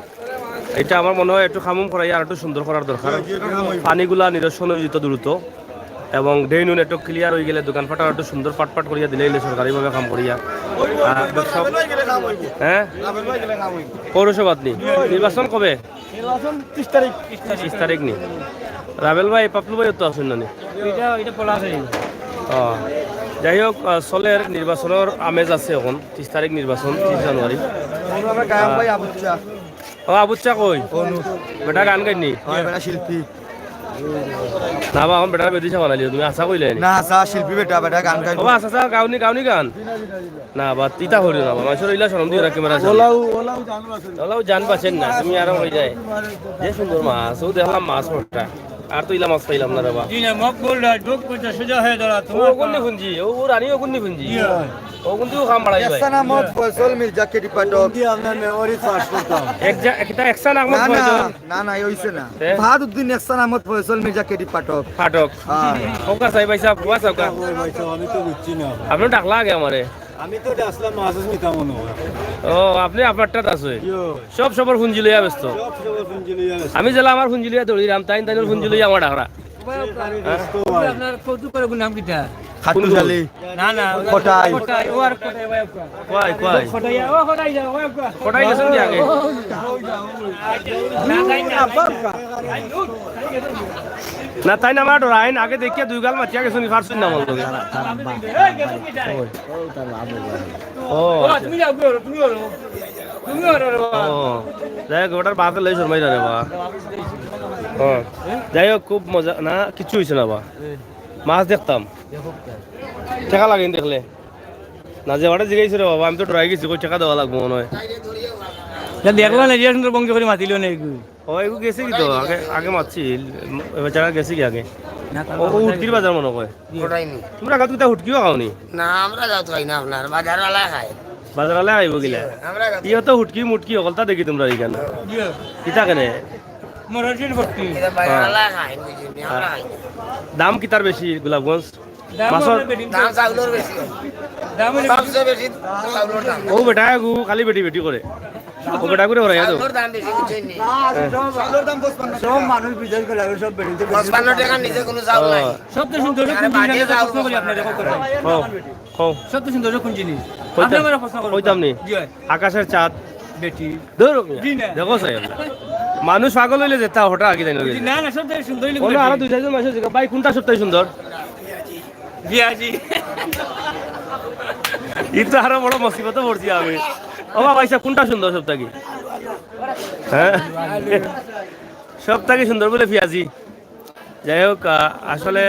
এটা আমার মনে হয় একটু খামুম করাই আর একটু সুন্দর করার দরকার। পানিগুলা নিরসন অইযিতো দ্রুত এবং ড্রেন উন একটু ক্লিয়ার অইগেলে দোকানপাট আর একটু সুন্দর পাটপাট করিয়া দিলে অইলে সরকারিভাবে কাম করিয়া। আহ, ব্যবসা, হ্যাঁ? পৌরসভাত নি? নির্বাচন কবে? নির্বাচন ত্রিশ তারিখ। ত্রিশ তারিখ নি? রাবেল ভাই, পাপলু ভাই তো আছইন না নি? এটা, এটা বলা আছে। ও, যাই হোক, আহ, চলের নির্বাচনর আমেজ আছে অখন। ত্রিশ তারিখ নির্বাচন, ত্রিশ জানুয়ারি। আমরা কায়াম ভাই আবুচ্চা। ও, আবুচ্চা কই? অনু। বেটা গান গাইনি? হয়, বেটা শিল্পী। না বা, অখন বেটার বেদিশা বানাইলিও তুমি, আশা কইলে নি? না, আশা শিল্পী বেটা, বেটা গান গাইনি। ও, আশা, আশা, গাওনি, গাওনি গান? না বা, ইতা করিও না বা, মানষর ইলা শরম দিও না, ক্যামেরা সামনে। ওলাও, ওলাও জান বাঁচেন। ওলাও জান বাঁচেন না, তুমি আরো অই যায়। যে সুন্দর মাছ, ও দেখলাম মাছ ওটা। আর তো ইলা মাছ পাইলাম না রে বা। জি না, মকবুল রায়, বুক পেতে সোজা হয়ে দাঁড়া, ও তোমার কোন কাজ। ফুঞ্জি? ও, ও রানী, ও কোন ফুঞ্জি? জি হয়। ও কিন্তু খাম বাড়াই ভাই। এহসান আহমদ ফয়সল মির্জা কেডি পাঠক। কি আপনার মেমোরি সার্চ করতাম। এক জা-, একটা এহসান আহমদ না, না, ফয়সল। না, না, এই হইছে না। হ্যাঁ? ফাহাদ উদ্দিন এহসান আহমদ ফয়সল মির্জা কেডি পাঠক। পাঠক। হ্যাঁ। ওকা সাহেব, ভাই সাহেব, ওয়া সাহেব কা? ওই ভাই সাহেব, আমি তো বুঝছি না। আপনি ডাকলা আগে আমারে। আমি তো আসলাম মাছ নিতাম মনে হয়। ও, আপনি আপনারটা আছে। ইয়ো। সব সবর ফুঞ্জি লইয়া ব্যস্ত। সব সবর ফুঞ্জি লইয়া ব্যস্ত। আমি জেলা আমার ফুঞ্জি লইয়া দৌড়িলাম, তাইন তাইনর ফুঞ্জি লইয়া আমার ডাকরা। আপনার কৌতুক করে নাম কিতা? খাটুশ আলী। না, না, কটাই। কটাই, ও আর কটাই ভাই আপনার। কই, কই? কটাই, ও কটাই যাও, ভাই আপনার। কটাই গেছেন কি আগে? না, যাই না, যাই না। না, তাইন আমার ডরাইন, আগে দেখিয়া দুই গাল মাতিয়া গেছেন, ফারছুন না আমার লগে। ও, ও, তুমি যাও, তুমি যাও, তুমি যাও। ও, যাই হোক, ওটার বাপে লই শর্মাই না রে বা। ও, যাই হোক, খুব মজা, না, কিচ্ছু হইছে না বা। মাছ দেখতাম। টেকা লাগে নি দেখলে? না, যে ওটা জিগাইছে রে বাবা, আমি তো ডরাই গেছি, কই টেকা দেওয়া লাগবো মনে হয়। না, দেখলো না, যে সুন্দর বংশ করে মাতিল না এগু। ও, এগু গেছে কি তো, আগে, আগে মাতছিল, বেচারা গেছে কি আগে? না, ও, ও হুটকির বাজার মনে হয়। কটাই নি। তোমরা গাত কিতা হুটকিও খাও নি? না, আমরা গাত খাই না আপনার, বাজার আলা খায়। বাজার আলা খাইব গিলা? আমরা গাত ইয়ে তো হুটকি মুটকি হকলতা দেখি তোমরা এখানে। ইয়ে। কিতা কেনে? মরাঠির ভর্তি। এটা বাজার আলা খায়, বুঝলি, আমরা খাই না। দাম কিতার বেশি গোলাপগঞ্জ? দাম মাছর আপনার বেটিং দাম চাউলর বেশি। দাম হইলে সবচেয়ে বেশি চাউলর দাম। ও বেটা, গু খালি বেটি বেটি করে। ও বেটা করে ওরা তো। চাউলর দাম বেশি, বুঝছেন নি? সব মানুষ বিচার করে, এখন সব বেটিং তো বেশি। পঁচপান্ন টাকার নিচে কোনো চাউল নাই। সবচেয়ে সুন্দর আরে কোন জিনিস বাজে আমি চাউল প্রশ্ন করি আপনার, দেখো করে। কও, কও। সবচেয়ে সুন্দর কোন জিনিস? কইতাম, আপনি আমারে প্রশ্ন করুন। কইতাম নি? জি হয়। আকাশের চাঁদ। বেটি। ধরো মিয়া। জি না। দেখো সাহেব। মানুষ পাগল হইলে যেতা হঠাৎ আগে জানি জি, না, না, সবচেয়ে সুন্দর হইলে অন্য বেটি। আরো দুই চারজন মানুষ জিজ্ঞাসা, "ভাই, কোনটা সবচেয়ে সুন্দর?" বিয়াজি। ই তো আরো বড় মুসিবতে পড়ছি আমি। ও বাবা, আচ্ছা, কোনটা সুন্দর সব থাকি? হ্যাঁ? সব থাকি সুন্দর বলে পিয়াজি। যাই হোক, আহ, আসলে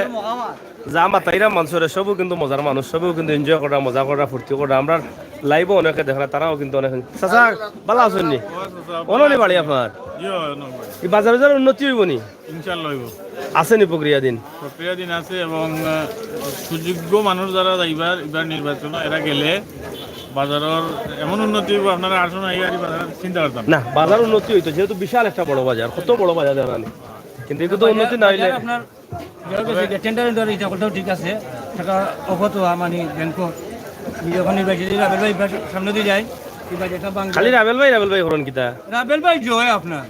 যা মাতাইরা মানুষরে, সবও কিন্তু মজার মানুষ, সবও কিন্তু এনজয় করা, মজা করা, ফুর্তি করা। আমরা লাইভও অনেকে দেখরা, তারাও কিন্তু অনেক। চাচা, ভালা আছইন নি? অনলি বাড়ি আপনার? জি, অনলি বাড়ি। এই বাজার বাজার উন্নতি হইব নি? ইনশাআল্লাহ হইব। আছে নি প্রক্রিয়াধীন? প্রক্রিয়াধীন আছে এবং, আহ, সুযোগ্য মানুষ যারা যাইবার এবার নির্বাচন, এরা গেলে বাজারের এমন উন্নতি হইব, আপনারা আসুন, এই আর বাজার চিন্তা করতাম। না, বাজার উন্নতি হইতো, যেহেতু বিশাল একটা বড় বাজার, কত বড় বাজার জানা নেই, কিন্তু এগুলো তো উন্নতি না হইলে বাজার আপনার টেন্ডার টেন্ডার এটা করতেও ঠিক আছে, টাকা অফত হওয়া মানে ব্যাংক যখন নির্বাচন রাবেল ভাই সামনে দিয়ে যায়, এই বাজেটটা বাংলা খালি রাবেল ভাই, রাবেল ভাই হরন কিতা? রাবেল ভাই জয় আপনার।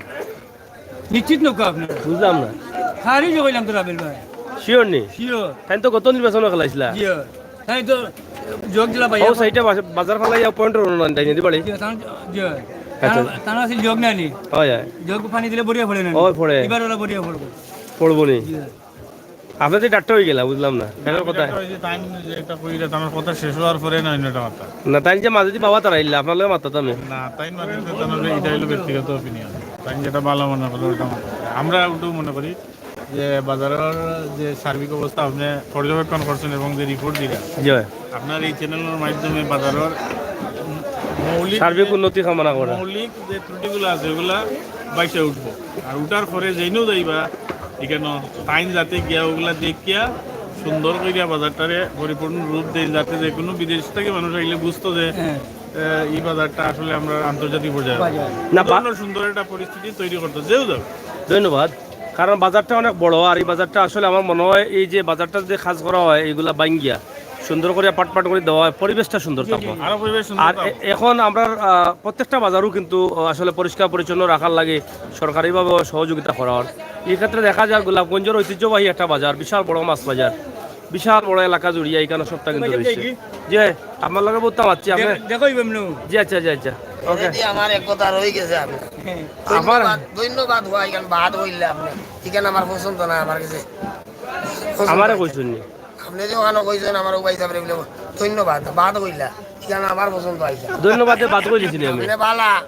নিশ্চিত নৌকা আপনার। বুঝলাম না। হারি যে কইলাম তো রাবেল ভাই। শিওর নি? শিওর। তাই তো গত নির্বাচনও খেলাইছিলা। জি। তাই তো যোগ দিলা ভাই। ও, সেইটা বাজ-, বাজার ফালাই যাও, পয়েন্ট রোড না, তাই নিদি বাড়ি? জি, তান-, জি। আচ্ছা। তান-, তান আছে যোগ না নি? হয়, হয়। যোগ পানি দিলে বড়িয়া পড়ে না নি? হয়, পড়ে। এবার ওরা বড়িয়া পড়বো। পড়বো নি? জি। আপনি তো ডাক্তার হয়ে গেলা, বুঝলাম না। ডাক্তার কোথায়? ওই যে তাইন যে একটা কইরা, তার কথা শেষ হওয়ার পরে না অন্যটা মাথা। না, তাই যে মাঝে বাবা তারা ইল্লা, আপনার লগে মাথা তো আমি। না, তাইন মাঝে তো তার এটা হইলো ব্যক্তিগত অপিনিয়ন। তাইন যেটা ভালো মনে করো ওটা মনে করো। আমরা ওটাও মনে করি যে বাজারের যে সার্বিক অবস্থা আপনি পর্যবেক্ষণ করছেন এবং যে রিপোর্ট দিলেন, জি ভাই। আপনার এই চ্যানেলের মাধ্যমে বাজারের মৌলিক সার্বিক উন্নতি কামনা করা। মৌলিক যে ত্রুটিগুলো আছে ওগুলা বাইসে উঠবো। আর উঠার পরে যেইনও যাইবা এখানে তাইন যাতে গিয়া ওগুলা দেখিয়া সুন্দর করিয়া বাজারটারে পরিপূর্ণ রূপ দেয়, যাতে যে কোনো বিদেশ থেকে মানুষ আইলে বুঝতো যে আহ, এই বাজারটা আসলে আমরা আন্তর্জাতিক পর্যায়ে বাজার। না, বা- জন্য সুন্দর একটা পরিস্থিতি তৈরি করতো যেও যাবে। ধন্যবাদ। কারণ বাজারটা অনেক বড়, আর এই বাজারটা আসলে আমার মনে হয় এই যে বাজারটা যে কাজ করা হয় এইগুলা বাঙ্গিয়া সুন্দর করে পাট পাট করে দেওয়া হয়, পরিবেশটা সুন্দর থাকবো। আরো পরিবেশ সুন্দর আর থাকবে। এ- এখন আমরা আহ, প্রত্যেকটা বাজারও কিন্তু আহ, আসলে পরিষ্কার পরিচ্ছন্ন রাখার লাগে সরকারিভাবে সহযোগিতা করা হয়। এই ক্ষেত্রে দেখা যায় গোলাপগঞ্জের ঐতিহ্যবাহী একটা বাজার, বিশাল বড় মাছ বাজার, বিশাল বড় এলাকা জুড়িয়া এখানে সপ্তাহ কিন্তু রয়েছে। যে আমার লগে বলতাম আছি আপনি। দেখো ইবে মনু। জি আচ্ছা, জি আচ্ছা, ওকে। যদি আমার এক কথা রয়ে গেছে আপনি আমার ধন্যবাদ, ধন্যবাদ হওয়া এখানে বাদ হইলে আপনি এখানে আমার পছন্দ না আমার কাছে। পছন্দ আমারে হয়েছে। কইছেন নি? আপনি যে ওখানে কইছেন আমার উপায় সাহেব বলে ধন্যবাদ, বাদ হইলা এখানে আমার পছন্দ হয়েছে। ধন্যবাদে বাদ কই দিছি নি আমি। আপনি বালা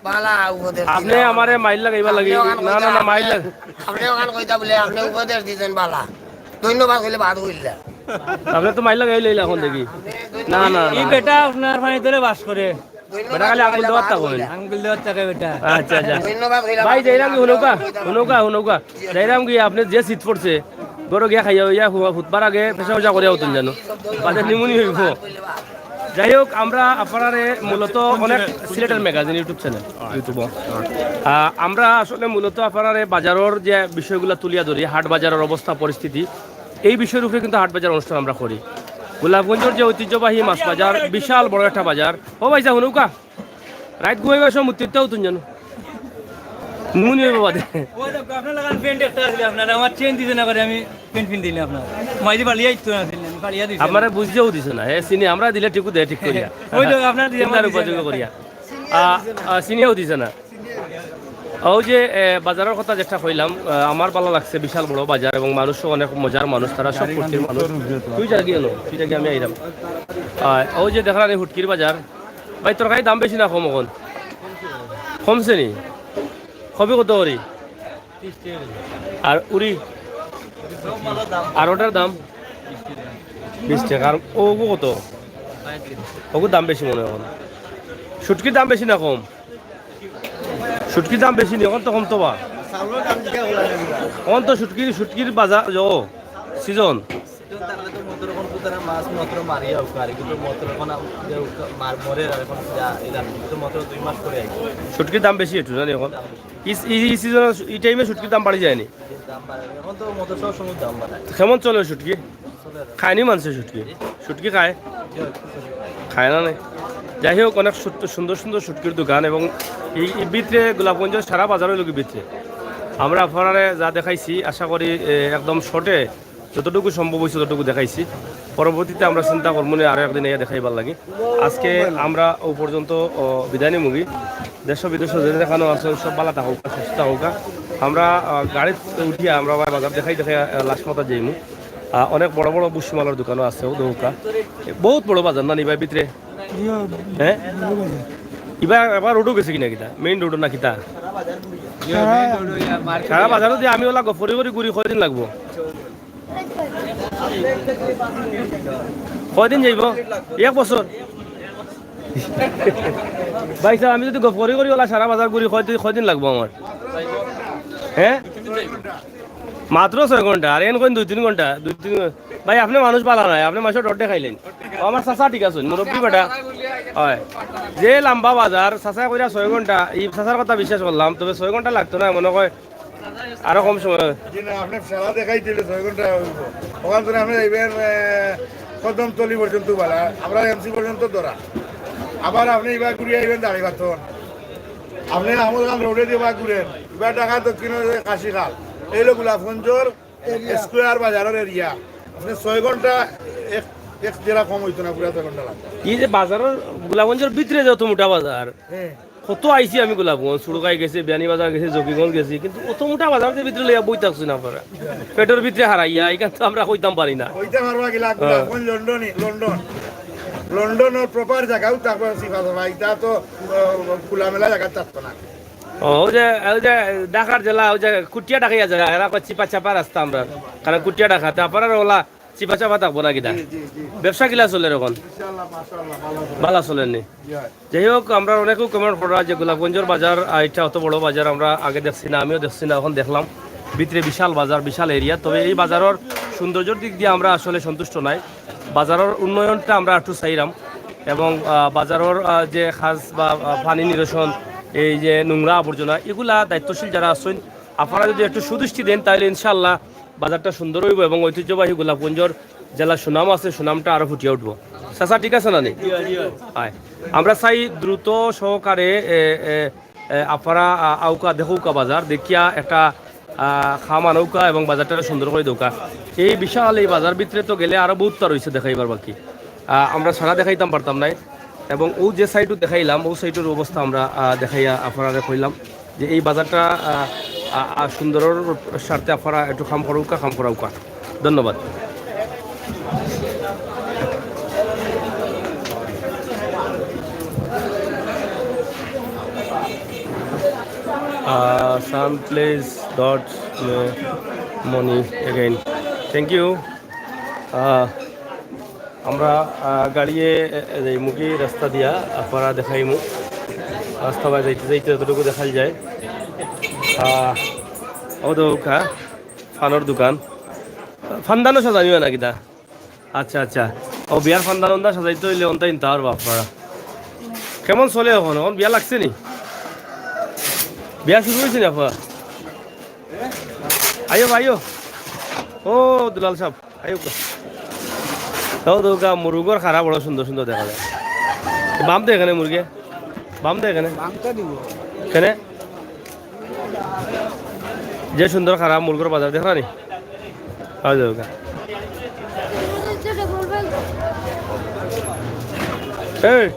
বালা উপদেশ আপনি দিলা। আমারে মাইর লাগাইবার লাগি। আপনি ওখানে না, না, কইতা, না, মাইর লাগ- আপনি ওখানে কইতা বলে আপনি উপদেশ দিতেন বালা, ধন্যবাদ হইলে বাদ হইলা। আপনি তো মাইর লাগাই লইলা এখন দেখি। না, না, এই না। বেটা আপনার পানি ধরে বাস করে। বেটা খালি আঙ্গুল দেওয়ার তা কইন। আঙ্গুল দেওয়ার থাকে বেটা। আচ্ছা, আচ্ছা। ধন্যবাদ হইলা ভাই বাদ যাইরাম কি হইলা। হুনৌকা, হুনৌকা, হুনৌকা। যাইরাম কি আপনি যে সিট পড়ছে, ঘরো গিয়া খাইয়া হইয়া হু-, হুতবার আগে পেশা উজা করিয়া উঠুন জানো। বাদে নিমুনি হইব। যাই হোক, আমরা আপনারে মূলত অনেক সিলেটের ম্যাগাজিন YouTube চ্যানেল, YouTube। আহ, আমরা আসলে মূলত আপনারে বাজারের যে বিষয়গুলো তুলিয়া ধরি, হাট বাজারের অবস্থা পরিস্থিতি, এই বিষয়ের উপরে কিন্তু হাট বাজার অনুষ্ঠান আমরা করি। গোলাপগঞ্জের যে ঐতিহ্যবাহী মাছ বাজার, বিশাল বড় একটা বাজার। ও ভাই যা হুনৌকা, রাইত ঘুমাইবার সময় মুক্তিটাও তুন জানো। নুনি হইব বাদে। ওই দেখো, আপনার লাগান প্যান্ট একটা আছিল আপনার, আমার চেন দিতে না করে আমি প্যান্ট পিন দিলে আপনার। মাইদি পালিয়া ইতো না আছিল, আমি পালিয়া দিছি। আমারে বুঝতেও দিছে না, এ চিনি আমরা দিলে ঠিকও দেয় ঠিক করিয়া। ওই দেখো, আপনার দিয়ে চিন্তার আমার উপযোগী করিয়া। আ, আ, চিনিও দিছে না। ওই যে এ, বাজারের কথা যেটা কইলাম, আ, আমার ভালো লাগছে, বিশাল বড় বাজার এবং মানুষও অনেক মজার মানুষ, তারা সব ফুর্তির মানুষ। তুই যা গিয়ে লো, তুই যা গিয়ে আমি আইলাম। আ, ওই যে দেখলাম এই হুটকির বাজার, ভাই তরকারি দাম বেশি না কম এখন? কমছে নি? কবে কত করি? আর উড়ি? আর ওটার দাম? বিশ টাকা। আর ওগু কত? ওগুর দাম বেশি মনে হয় এখন। শুটকির দাম বেশি না কম? শুটকির দাম বেশি নি, এখন তো কম তো বা। এখন তো শুটকির, শুটকির বাজার, ও, সিজন। সিজন থাকলে তো মতর এখন পুতারা মাছ মতর মারিয়া হোক আর কিন্তু মতর এখন আম-, যে হোক মার মরে আর এখন যা এলাম কিন্তু মতর দুই মাস পরে আইছে। শুটকির দাম বেশি একটু জানি এখন। এই, এই, এই সিজনে, এই টাইমে শুটকির দাম বাড়ি যায়নি। যে দাম বাড়ায়। এখন তো মতর সব সময় দাম বাড়ায়। কেমন চলে শুটকি? চলে আর খায়নি মানুষে শুটকি? শুটকি খায়? যে হয় কিছু নেই। খায় না নে। যাই হোক, অনেক সুত-, সুন্দর সুন্দর শুটকির দোকান এবং এই, এই ভিতরে গোলাপগঞ্জের সারা বাজার হইল কি ভিতরে। আমরা আপনারে যা দেখাইছি, আশা করি এ, একদম শর্টে যতটুকু সম্ভব হয়েছে ততটুকু দেখাইছি। পরবর্তীতে আমরা চিন্তা করবো নি আরো একদিন এই দেখাইবার লাগি। আজকে আমরা ও পর্যন্ত ও, বিদায় নিমুগি। দেশ বিদেশ যেখানে আছে সব ভালো থাকুক, সুস্থ থাকুক। আমরা আহ, গাড়িত উঠিয়া আমরা আবার বাজার দেখাই দেখাই আহ, লাশ মাথা যাইমু। আহ, অনেক বড় বড় ভুসিমালর দোকানও আছে, ও দোকা। বহুত বড় বাজার না নি ভাই ভিতরে? হ্যাঁ? এবার, এবার রোডও গেছে কিনা কিতা? মেইন রোড না কিতা? সারা বাজারও দিয়ে আমি ওলা গফরি করি ঘুরি কয়দিন লাগবো? কয়দিন যাইব? এক বছর। ভাই সাহেব, আমি যদি গফরি করি ওলা সারা বাজার ঘুরি কয়দিন, কয়দিন লাগবো আমার? হ্যাঁ? মাত্র ছয় ঘন্টা, আর এন কইন দুই তিন ঘন্টা, দুই তিন ঘন্টা। ভাই, আপনি মানুষ ভালা নাই, আপনি মানুষের ডর দেখাইলেন। ও, আমার চাচা ঠিক আছে, মুরব্বী বেটা। হয়। যে লম্বা বাজার, চাচা কইরা ছয় ঘন্টা, এই চাচার কথা বিশ্বাস করলাম, তবে ছয় ঘন্টা লাগতো না, মনে হয় আরো কম সময়। জি না, আপনি সারা দেখাই দিলে ছয় ঘন্টা হইব। ওখান থেকে আপনি যাইবেন, আহ, কদমতলি পর্যন্ত বালা, আমরা এমসি পর্যন্ত ধরা। আবার আপনি এবার ঘুরে আইবেন দাড়ি বাথন। আপনি আহমদ খান রোডে দিয়ে এবার ঘুরেন, এবার ঢাকা দক্ষিণ হয়ে কাশিখাল, এই হলো গোলাপগঞ্জর স্কোয়ার বাজারের এরিয়া। আপনি ছয় ঘন্টা এক, এক জেলা কম হইতো না, পুরা ছয় ঘন্টা লাগবে। এই যে বাজারের, গোলাপগঞ্জের ভিতরে যত মোটা বাজার, হ্যাঁ। কত আইছি আমি গোলাপগঞ্জ, সুরকাই গেছি, বিয়ানীবাজার গেছি, জকিগঞ্জ গেছি, কিন্তু অত মোটা বাজারর ভিতরে লইয়া বই থাকছি না আপনারা। পেটর ভিতরে হারাইয়া, এখান তো আমরা কইতাম পারি না। কইতাম পারবা কিলা, হ্যাঁ। Golapganj London, London. লন্ডনর proper জাগাও থাকবো, সিফা সাফা। ইটা তো, আহ, খোলামেলা জাগা থাকতো না। ও, ওই যে, ওই যে ঢাকার জেলা, ওই যে কুটিয়া ঢাকাইয়া জেলা, এরা কয় চিপা চাপা রাস্তা আমরা। কারণ কুটিয়া ঢাকাতে আপনারা ওলা চিপা চাপা থাকবো না কিতা? জি, জি, জি। ব্যবসা কিলা চলের এখন? ইনশাআল্লাহ, মাশাআল্লাহ, ভালা চলের। ভালা চলের নি? জি, হয়। যাই হোক, আমরা অনেকেও comment করা যে গোলাপগঞ্জর বাজার, আহ, এটা অত বড় বাজার আমরা আগে দেখছি না, আমিও দেখছি না, এখন দেখলাম। ভিতরে বিশাল বাজার, বিশাল area। তবে এই বাজারর সৌন্দর্যর দিক দিয়া আমরা আসলে সন্তুষ্ট নাই। বাজারর উন্নয়নটা আমরা একটু চাইরাম এবং, আহ, বাজারর, আহ, যে খাজ বা, আহ, পানি নিরসন, এই যে নোংরা আবর্জনা, এগুলা দায়িত্বশীল যারা আছইন, আপনারা যদি একটু সুদৃষ্টি দেন, তাহলে ইনশাআল্লাহ বাজারটা সুন্দর অইবো এবং ঐতিহ্যবাহী গোলাপগঞ্জর জেলা সুনাম আছে, সুনামটা আরো ফুটিয়া উঠবো। চাচা, ঠিক আছে না নি? আয়। আমরা চাই দ্রুত সহকারে, এ, এ, এ, আপনারা, আ, আউক্কা দেখউক্কা বাজার, দেখিয়া একটা, আ, খাম আনউক্কা এবং বাজারটা সুন্দর করি দেউক্কা। এই বিশাল এই বাজার ভিতরে তো গেলে আরো বহুত তা রইছে দেখাইবার বাকি। আ, আমরা সারা দেখাইতাম পারতাম নায়। এবং অউ যে side-ও দেখাইলাম, অউ side-র অবস্থা আমরা, আ, দেখাইয়া আপনারারে কইলাম যে এই বাজারটা, আ, আ, আ, সুন্দরর স্বার্থে আপনারা একটু খাম করউক্কা, খাম করাউক্কা। ধন্যবাদ। আহ, sun please dot, uh, money again. Thank you. আহ, আমরা, আহ, গাড়িয়ে, এ, এ, যাইমুগি রাস্তা দিয়া, আপনারা দেখাইমু। রাস্তা বায় যাইতে যাইতে যতটুকু দেখাই যায়। আহ, ও দোকা, ফানর দোকান। ফান্দানো সাজানি অয় না কিতা? আচ্ছা, আচ্ছা। ও, বিয়ার ফান্দা টান্দা সাজাইতে অইলে অনতা ইনতা আর বাপ মারা। কেমন চলে এখন? এখন বিয়া লাগছে নি? বিয়া শুরু অইছে নি আপনার? আইও বা, আইও। ও, দুলাল সাব, আইও। তাও তো গা মুরুগর খারা বড় সুন্দর সুন্দর দেখা যায়। বাম দে এখানে মুরগে। বাম দে এখানে। বামটা দিব। এখানে? যে সুন্দর খারাপ মুরগর বাজার দেখরা নি? আও যাও গা। এই।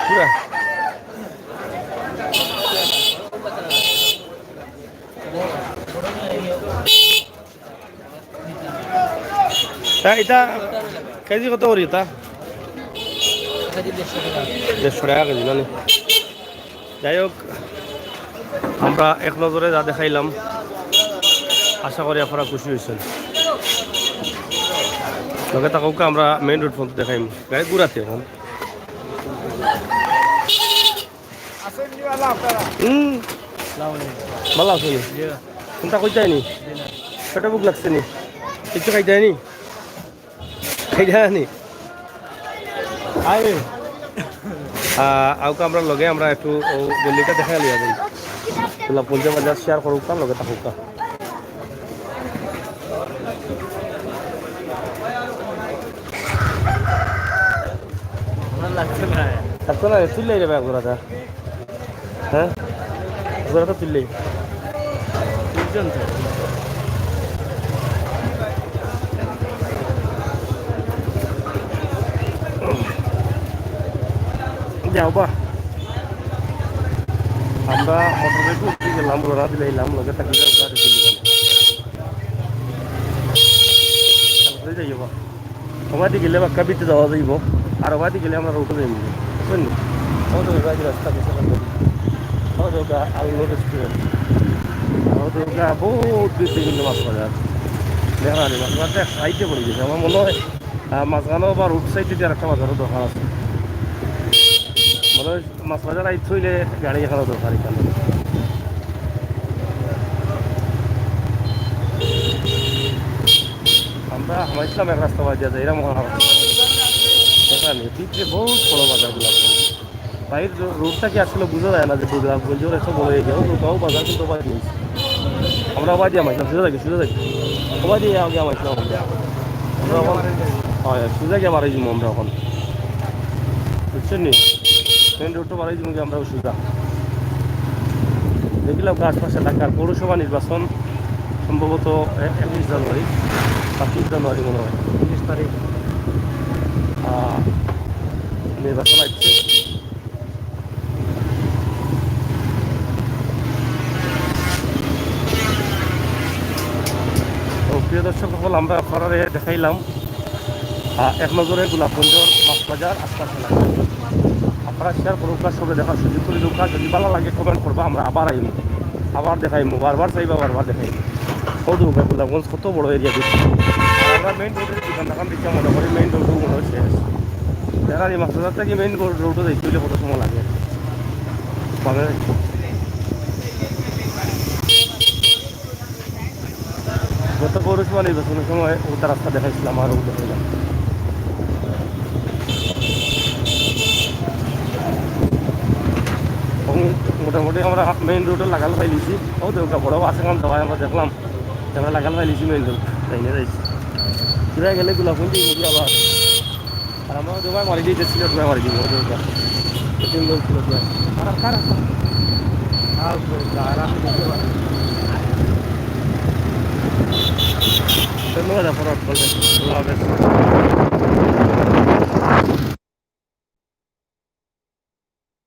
পুরা। তা ইটা কেজি কত করি ইটা? দেড়শো টাকা কেজি, না নি? যাই হোক, আমরা এক নজরে যা দেখাইলাম, আশা করি আপনারা খুশি অইছেন। লগে থাকউক্কা, আমরা main road পর্যন্ত দেখাইমু। গাড়ি ঘুরাতে এখন। হুম। ভালা আছইন নি? কুন্তা কইতায় নি? পেটো ভুক লাগছে নি? কিচ্ছু খাইতায় নি? খাইতায় নি? আয়। আহ, আউক্কা আমরার লগে, আমরা একটু অউ গল্লিটা দেখাই লইয়া যাই। গোলাপগঞ্জ বাজার share করউক্কা, লগে থাকউক্কা। আমার লাগছে না। লাগতো না, তুললেই রে ভাই, ঘোড়াটা। হ্যাঁ? ঘোড়াটা তুললেই। তিনজন তো। যাও বা। আমরা মোটরসাইকেল উঠি গেলাম, রওনা দিলাইলাম, লগে থাকি যাও, গাড়ি তুলি গেলাম। তারপরে যাইও বা। ওবায়দি গেলে বাক্কা ভিতরে যাওয়া যাইবো, আর ওবায়দি গেলে আমরা road-ও যাইমু, বুঝছইন নি? ও তো ওবায়দি রাস্তা গেছে, ও তো ওটা আলু restaurant, ও তো ওটা বহুত দূর থেকে কিন্তু মাছ বাজার। দেখা নি, মাছ বাজারটা এক side-এ পড়ি গেছে। আমার মনে হয়, আহ, মাঝখানো বা road side-এ আর একটা বাজারও দরকার আছে। মনে হয় মাছ বাজার আইতে অইলে গাড়ি এখানো দরকার এখানো। আমরা হামাইছিলাম এক রাস্তা বাদ দিয়া যাই, এরকম দেখা নি, ভিতরে বহুত বড় বাজার গোলাপগঞ্জ। বাইর রো-, road-টা কি আসলে বুঝা যায় না যে গোলাপগঞ্জর এত বড় area, ও তাও বাজার কিন্তু ওবায়দি অইছে। আমরা ওবায়দি হামাইছিলাম, সোজা থাকি, সোজা থাকি। ওবায়দি আগে হামাইছিলাম আমরা। আমরা এখন, হয়, সোজা গিয়া বাড়াই দিমু আমরা এখন। বুঝছইন নি? Main road-ও বাড়াই দিমু গিয়া আমরা সোজা। দেখিলাম আশপাশে ঢাকার পৌরসভা নির্বাচন সম্ভবত এ-, একুশ জানুয়ারি বা তিরিশ জানুয়ারি মনে হয়। তিরিশ তারিখ। আহ, নির্বাচন আসছে। প্রিয় দর্শক সকল, আমরা আপনারারে দেখাইলাম, আহ, এক নজরে গোলাপগঞ্জর মাছ বাজার আশপাশ এলাকা। আপনারা শেয়ার করুক্কা, সবে দেখার সুযোগ করি দেউক্কা। যদি ভালা লাগে কমেন্ট করবা, আমরা আবার আইমু, আবার দেখাইমু, বারবার চাইবা, বারবার দেখাইমু। অউ দেউক্কা গোলাপগঞ্জ কত বড় এরিয়া দেখছি। আর আমরা মেইন রোডর দোকান দেখান দেখি মনে করি মেইন রোডও মনে হয় শেষ। দেখা যায় মাছ বাজার থাকি মেইন রোড, রোডও দেখতে অইলে কত সময় লাগে। মানে গত পৌরসভা নির্বাচনের সময় অটা রাস্তা দেখাইছিলাম, আর অটা দেখাইলাম। এবং মোটামুটি আমরা মেইন রোডও লাগাল পাইলিছি। অউ দেউক্কা বড় বাস এখন যাওয়ায় আমরা দেখলাম, আমরা লাগাল পাইলিছি মেইন রোড, তাই না যাইছি। ঘুরে গেলে গোলাপগঞ্জ এই মুখে আবার। আর আমরা দুবাই মারি দিতে ছিল, দুবাই মারি দিব, অউ দেউক্কা। তিন লোক ছিল দুবাই। আর কার আছে? আর উপরে যা, আর আমি দেখতে পারি। ধন্যবাদ আপনারা সকলকে। আল্লাহ হাফেজ।